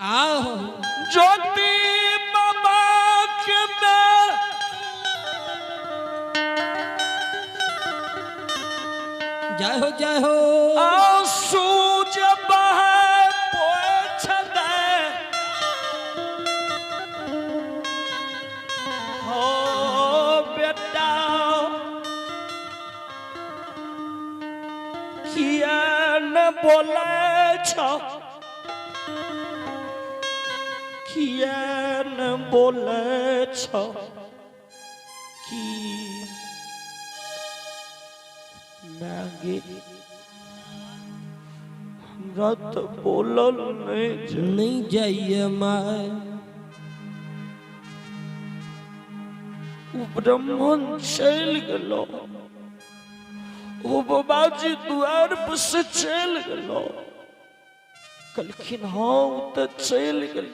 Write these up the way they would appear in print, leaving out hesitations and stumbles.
आओ ज्योति बाबा के जय हो जय हो। आंसू जब बहे पोछ दे हो बेटा किया न बोले छो, किया न बोले छो की मांगे हमरा तो बोलल नहीं नहीं जाइए माय। ओ ब्राह्मण चलि गेलो, ओ बाबाजी द्वार पर से चलि गेलो। कहलखिन हाँ ओ तऽ चलि गेल।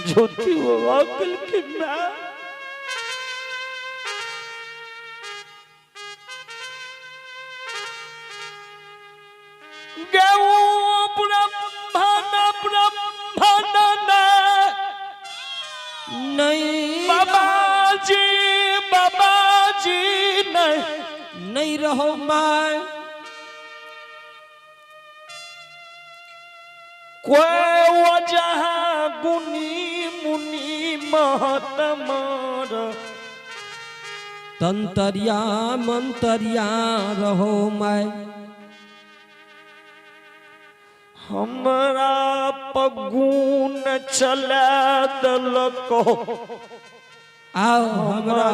ज्योति बाबा कहलखिन ना ब्राह्मण नहीं बाबाजी बाबाजी नहीं नहीं रहो my. कोई वजह गुनी मुनि महात्मार तंतरिया मंतरिया रहो my. हमरा पगुन चला दलको आओ हमरा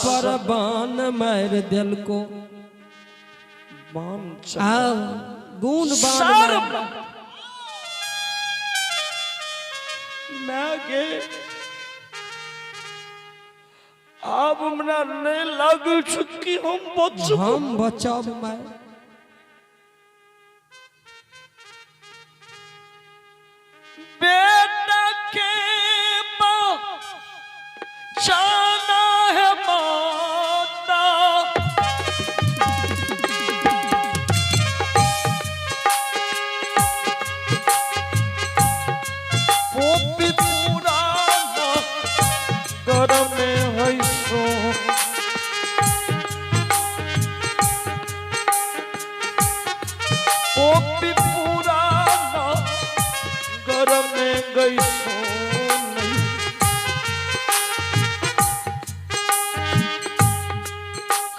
पर बान मार दिलको। बान चला आओ गुण बान सर मार। मैं गे आब हमरा नहीं लागल कि हम बचब। हम बचब my. बेटा के बचाना है माता पोपी पुराना गरम है सो पोपी पुराना गरम गई सो नहीं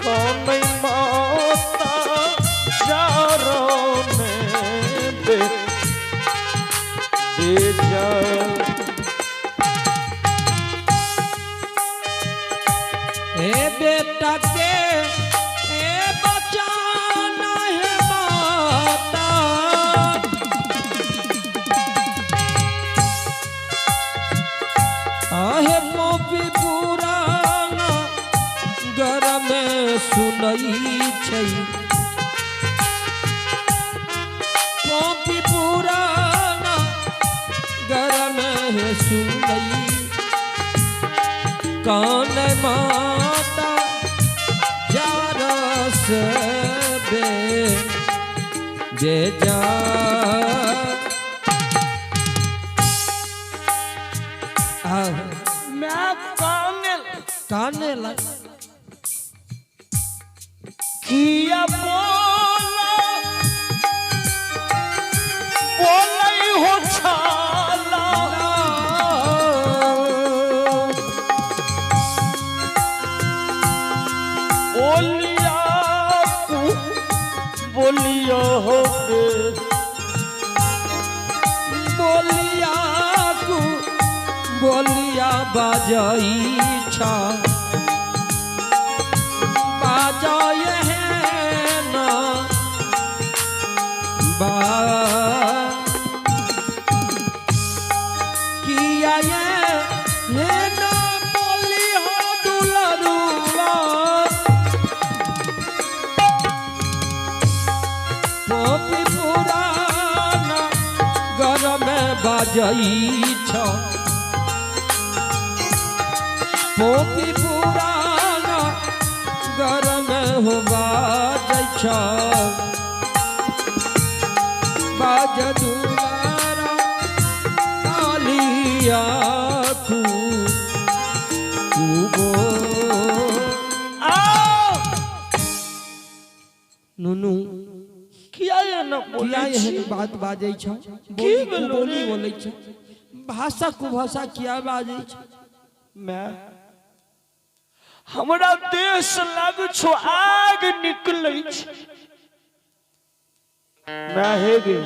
कौन माता जारोने दे दे जा। ए बेटा के ए बचाना है माता। आहे मोपी पुराना गरम सुनई छै। मोपी पुराना गरम सुनई कान माता जारस बे जे जा। आह, मैं कानल काने लग किया बोला बोलै हो छाला बोलिया कु बोलिया हो बे बोलिया कु बोलिया बाजई छा बाजय है ना बा किया ये है ना बोली हो दुलरुआ पोपी पुराना गरम बाजई छ। पोपी पुराना गरम हो बाजई छ। राज दुलारा कालिया कू कुबो आओ नुनू किया एना बोलै किया छी? एहन बात बाजै छ? की बोली भेलो बोली रे? बोलै छ, भाषा कुभाषा किया बाजै छ? मैं हमरा देश लाग छो आग निकलै छै। मैं हे गे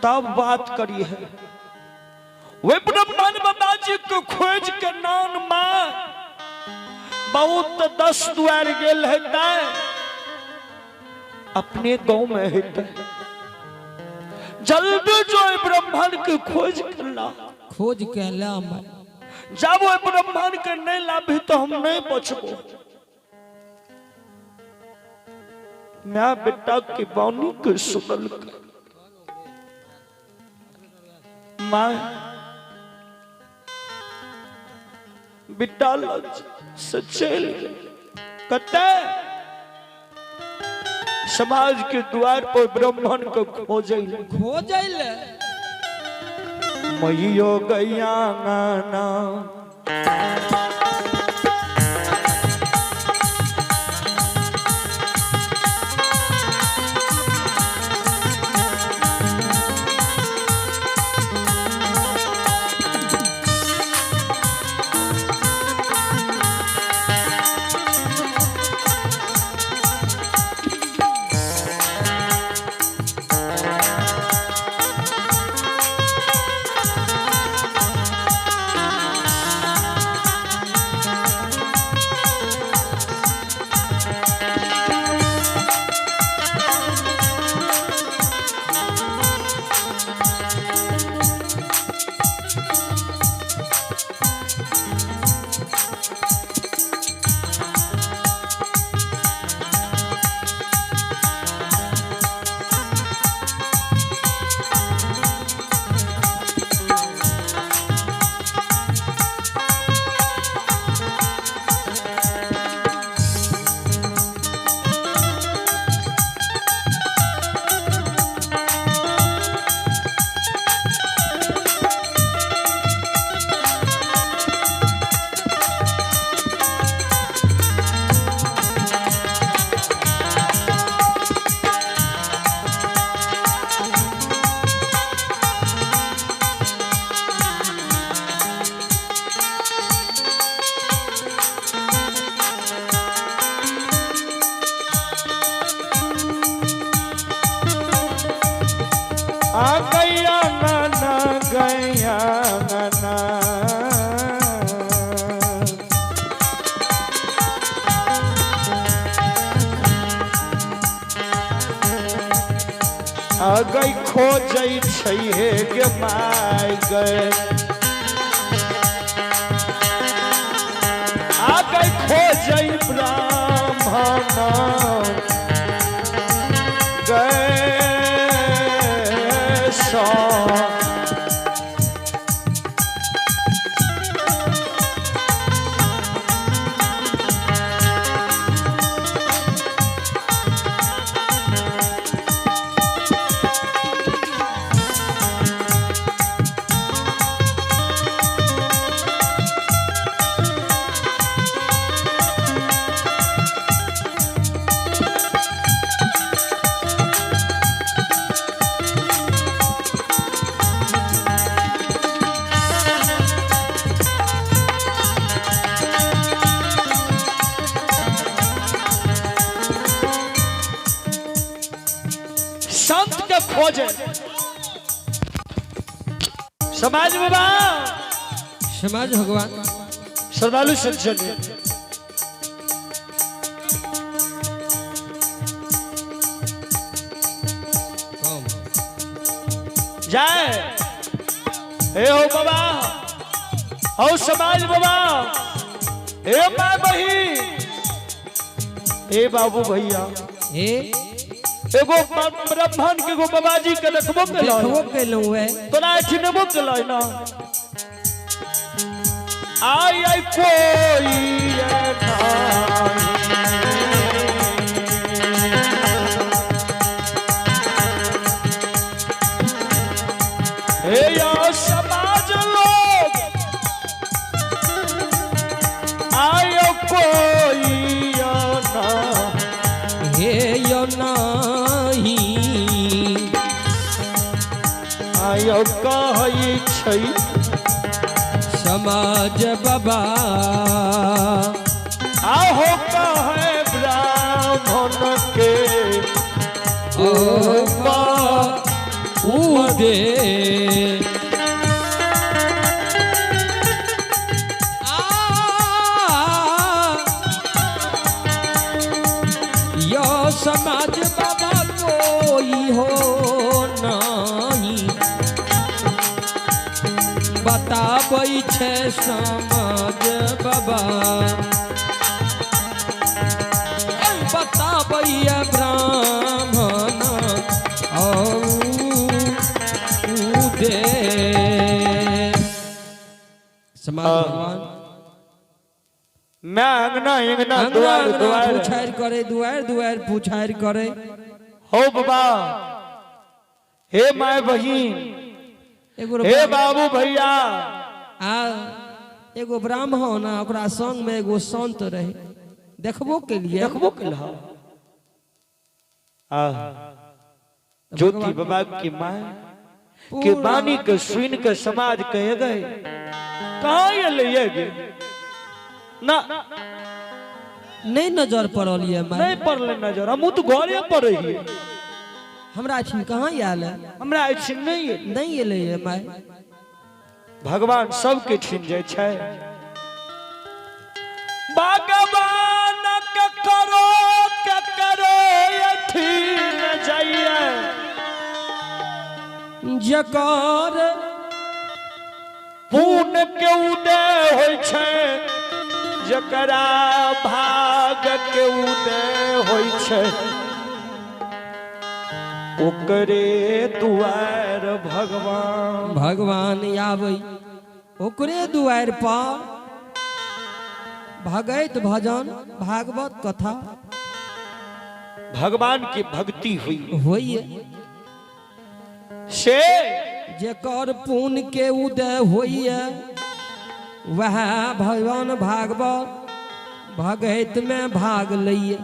तब बात करी है। वे ब्रह्मण बाबाजी के खोज के नान माँ बहुत 10 द्वार गेल है तैं अपने गांव में है जल्दी जो ब्राह्मण के खोज के ला, खोज के ला। जब वो ब्राह्मण के नहीं लाभी तो हम नहीं बचबो। मैं बेटा के बानी के सुनल मां बेटा लग से चल कते समाज के द्वार पर ब्राह्मण को खोजै खोजै ले। मैयो गैया नाना आ गया नाना गया नाना आ गई खोजै छै हे गे my गए आ गई खोजै ब्राह्मण गए सौ। संत के खोजे समाज बाबा समाज भगवान श्रद्धालु सज्जन जाए हे हो बाबा हो समाज बाबा हे माँ बही हे बाबू भैया हे एगो ब्राह्मण के एगो बाबाजी के देखबो केलौ देखबो केलौ है तोरा चिन्हबो केलौ ना आई आई कोई हे यो समाज लोग आयो कोई ना हे यो नाही आयो कहै छै समाज बाबा आहो कहे ब्राह्मण के ओ उदे यो समाज बाबा कोई हो नहीं बताबै छै समाज बाबा बताबैया ब्राह्मण औ दे समाज भगवान मैं अंगना अंगना अंगना दुआर अंगना दुआर पुछारि करे दुआरि दुआरि पुछारि करे हो बाबा हे my बहिन एगो हे बाबू भैया आ एगो ब्राह्मण आ ओकरा संग में एगो संत रहे देखबो के लिए देखबो केलह आ ज्योति बाबा की माँ के बानी के सुन के समाज कहे गए कहाँ एलै ये गे ना नहीं नजर पड़ल ये माय नहीं पड़ले नजर हमहूँ तो घरे पर रहिए हमरा छिन कहाँ आयल है? हमरा अछि नहीं एलै। नहीं एलै ये माय भगवान सबके छीन जाइ छै भगवान के करो के करो अथी न जाइए जकर पुण्य के उदय होइ छै जकरा भाग के उदय होइ छै ओकरे दुआर भगवान भगवान आबै ओकरे दुआरि पर भगैत भजन भागवत कथा भगवान की भक्ति हुई होइए से जेकर पुण्य के उदय होइए वएह भगवान भागवत भगैत में भाग लैए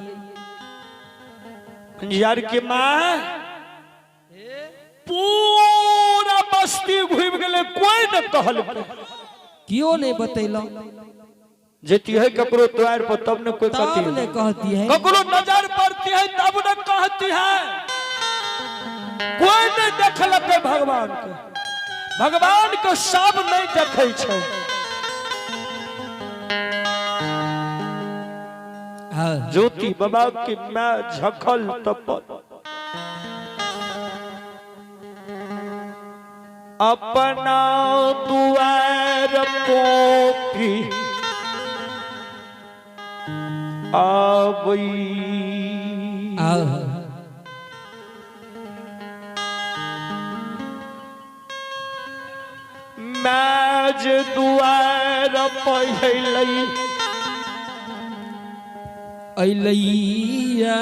यार के माँ पूरा बस्ती घूमि गेलै कोई न कहल कियो नहीं बतैलक जेती है ककरो द्वार पर तब न कोई तब कहती ने कहती है ककरो नजर पड़ती है तब न कहती है कोई नहीं देखलकै भगवान के भगवान के सब नहीं देखै छै हाँ, ज्योति बाबा की मैं झखल तपल अपना दुआर पोपी आबई आह, मैं जे दुआर पहलै अयलैया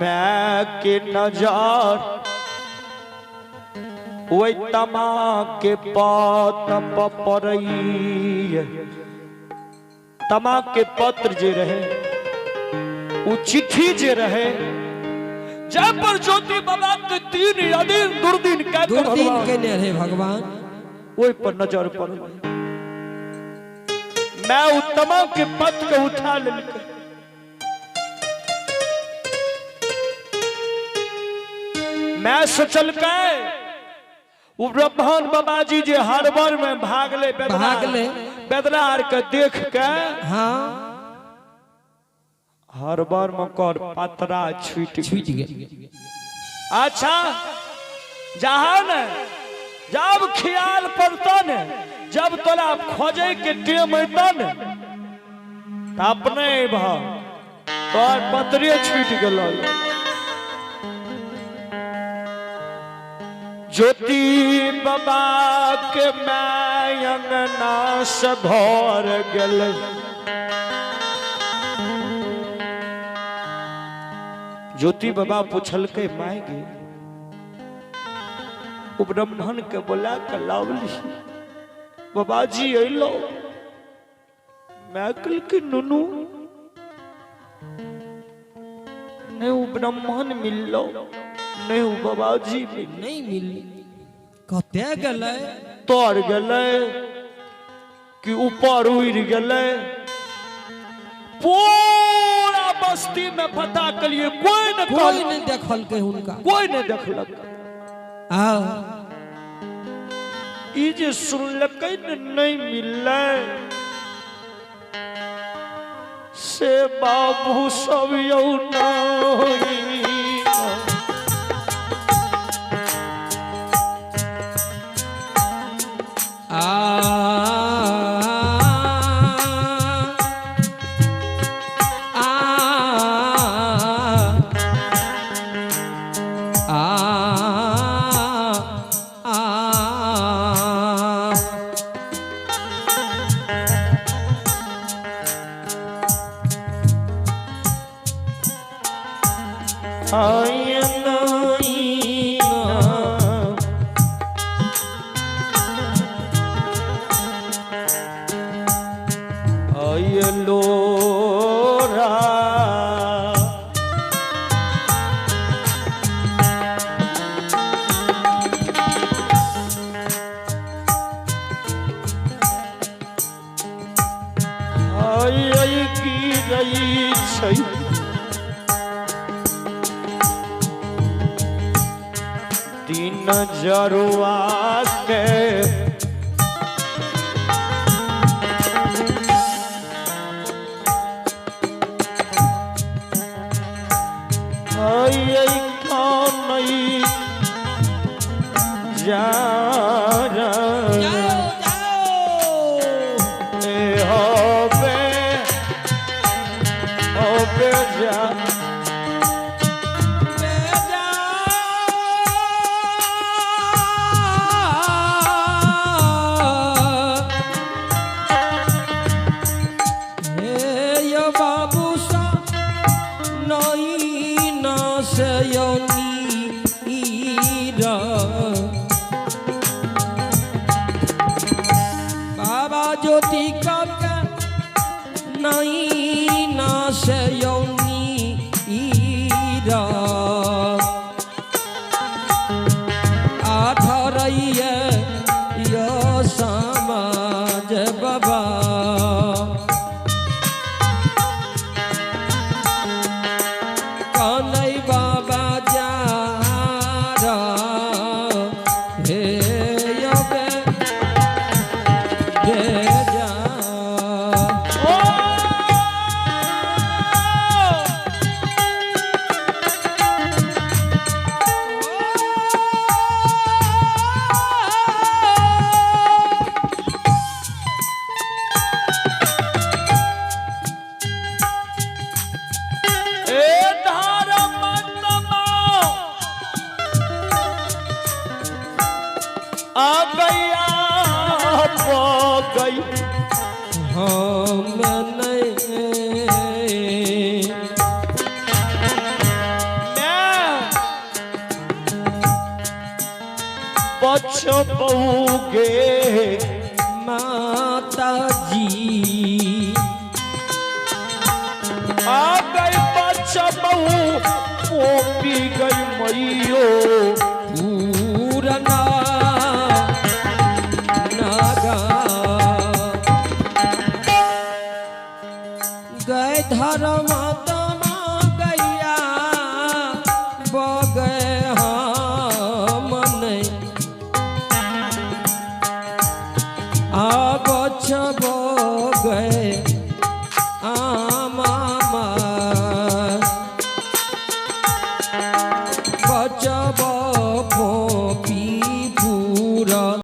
मैं के नजर ओहि तमा के पात पड़ै तमा के पत्र जे रहे उ चिट्ठी जे रहे जय पर ज्योति बाबा के तीन अदिन दुर्दिन कह के दुर्दिन भगवान केने रहे भगवान ओहि पर नजर पड़ल मैं उ तमा के पत्र के उठा लेलकै मैं सोचलकै उ ब्रह्मण बाबाजी जे हड़बड़ में भागले भागले। बेदरा आर के देख के हाँ हड़बड़ में कर पतरा छूट गेल। छूट गेल अच्छा जहाँ ने जब ख्याल पड़ता ने जब तोरा खोजे के टेम अयता ने त अपने अयबह तोहर पतरे छूट गेल ज्योति बाबा के मैं अंगना से घर गेलै ज्योति बाबा पुछलकै माय गे ओ ब्राह्मण के बोला के लावली। बाबाजी अलो, मैं कहलकै नुनू नहीं वो ब्राह्मण मिललो, नहीं वो बाबाजी मिल नहीं मिलली। कते गेलै? तर गेलै कि ऊपर उड़ गेलै। पूरा बस्ती में पता कलिए, कोई न कोई नहीं देखलकै हुनका, कोई नहीं देखलक। आ ई जे सुनलकै ने नहीं मिललै से बाबू सब यौ नहीं। आ आ आ आ आय नहीं आय लोरा आय आय की रही छै दिन जरुआ के आय आय कानई जा जाओ जाओ হবে হবে যা बाबा ज्योति का नहीं ना से आठरैया यो समाज बाबा कनै बाबा जा हे यबे जा। ও এ ধর্ম आ गया पो गई हम नहीं बचबूगे माता जी आ गई बचबू पी गई मैयो पूरना नागा गए धर्म